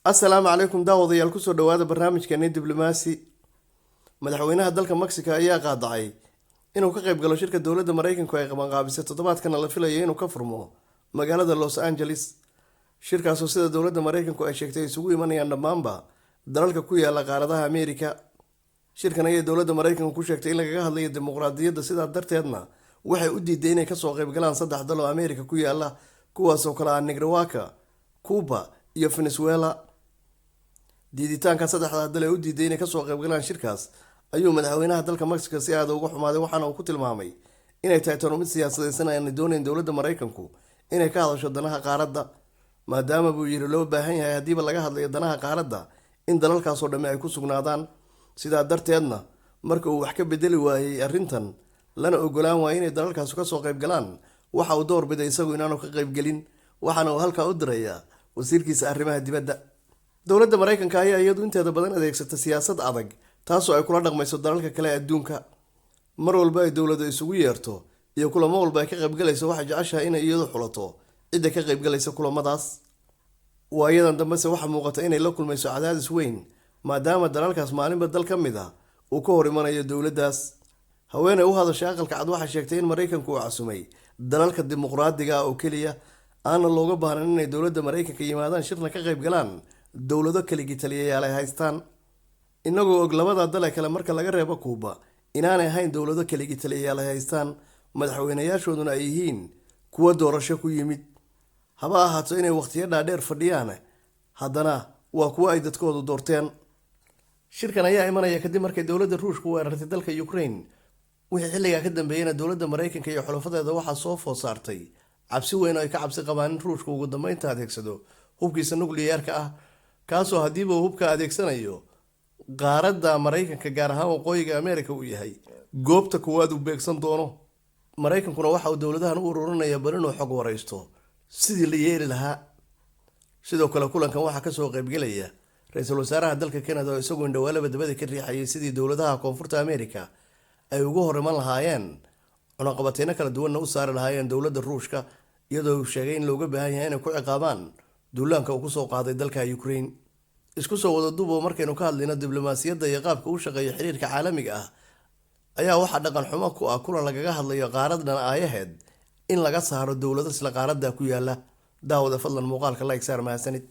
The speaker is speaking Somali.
Asalaamu calaykum daawadayaal, kusoo dhawaada barnaamijkeeni diblomaasi. Madaxweynaha dalka Mexico ayaa qaadacay inuu ka qayb galo shirka dowladda Maraykanku ay qabanqaabisay, toddobaadkana la filayo inuu ka furmo magaalada Los Angeles. Shirkaasoo sida dowladda Maraykanku ay sheegtay isugu imanayaan dhammaanba dalalka ku yaala qaaradaha Ameerika. Shirkan ayay dowladda Maraykanku ku sheegtay in lagaga hadlayo dimuqraadiyadda, sidaa darteedna waxay u diiday inay kasoo qayb galaan saddex dal oo Ameerika ku yaala, kuwaasoo kale ah Nicaragua, Cuba iyo Venezuela. Diiditaanka saddexdaa dal ee u diiday inay kasoo qayb galaan shirkaas ayuu madaxweynaha dalka Mexico si aada uga xumaaday, waxaana uu ku tilmaamay inay tahay tanu mid siyaasadaysan, aanay doonayn dowladda Maraykanku inay ka hadasho danaha qaaradda, maadaama buu yiri loo baahan yahay haddiiba laga hadlayo danaha qaaradda in dalalkaasoo dhamme ay ku sugnaadaan. Sidaa darteedna marka uu wax ka bedeli waayey arrintan, lana ogolaan waayey inay dalalkaasu kasoo qayb galaan, waxa uu door biday isagu inaanu ka qaybgelin, waxaana uu halkaa u dirayaa wasiirkiisa arrimaha dibadda. Dowladda Maraykanka ayaa iyadu inteeda badan adeegsata siyaasad adag, taasoo ay kula dhaqmayso dalalka kale adduunka. Mar walba ay dowladdu isugu yeerto iyo kulamo walba ay ka qaybgalayso, waxay jeceshahay inay iyadu xulato cidda ka qaybgalaysa kulamadaas. Waayadan dambese waxaa muuqata inay la kulmayso cadaadis weyn, maadaama dalalkaas maalinba dal ka mid ah uu ka hor imanayo dowladdaas. Haweeney u hadashay Aqalka Cad waxay sheegtay in Maraykanku uu casumay dalalka dimuqraadiga ah oo keliya, aana looga baahnan inay dowladda Maraykanka yimaadaan shirna ka qayb galaan dowlado keligii taliyayaal ay haystaan, inagoo og labada dal ee kale marka laga reebo Kuuba inaanay ahayn dowlado keligii taliyayaal ay haystaan, madaxweynayaashooduna ay yihiin kuwo doorasho ku yimid. Haba ahaato inay wakhtiyo dhaadheer fadhiyaan, haddana waa kuwo ay dadkoodu doorteen. Shirkan ayaa imanaya kadib markay dowladda Ruushku weerartay dalka Ukraine. Wixii xilligaa ka dambeeyeyna dowladda Maraykanka iyo xulafadeeda waxaa soo food saartay cabsi weyn oo ay ka cabsi qabaan in Ruushku ugu dambeynta adeegsado hubkiisa nukliyeerka ah, kaasoo haddiiba uu hubka adeegsanayo qaaradda Maraykanka, gaar ahaan Waqooyiga Ameerika, uu yahay goobta koowaad uu beegsan doono. Maraykankuna waxa uu dowladahan u ururinaya bal inuu xog waraysto sidii la yeeli lahaa. Sidoo kale kulankan waxaa kasoo qaybgelaya ra-iisul wasaaraha dalka Canada, oo isagu indhawaalaba dabada ka riixayay sidii dowladaha Koonfurta America ay ugu hor iman lahaayeen, cunaqabateyno kala duwanna u saari lahaayeen dowladda Ruushka, iyadoo uu sheegay in looga baahan yahay inay ku ciqaabaan duulaanka uu kusoo qaaday dalka Ukraine. Isku soo wada duubo, markaynu ka hadlayno diblomaasiyadda iyo qaabka u shaqeeya xiriirka caalamiga ah, ayaa waxaa dhaqan xumo ku ah kulan lagaga hadlayo qaaraddan aayaheed in laga saaro dowlado isla qaaradda ku yaala. Daawada, fadlan muuqaalka like saar. Mahadsanid.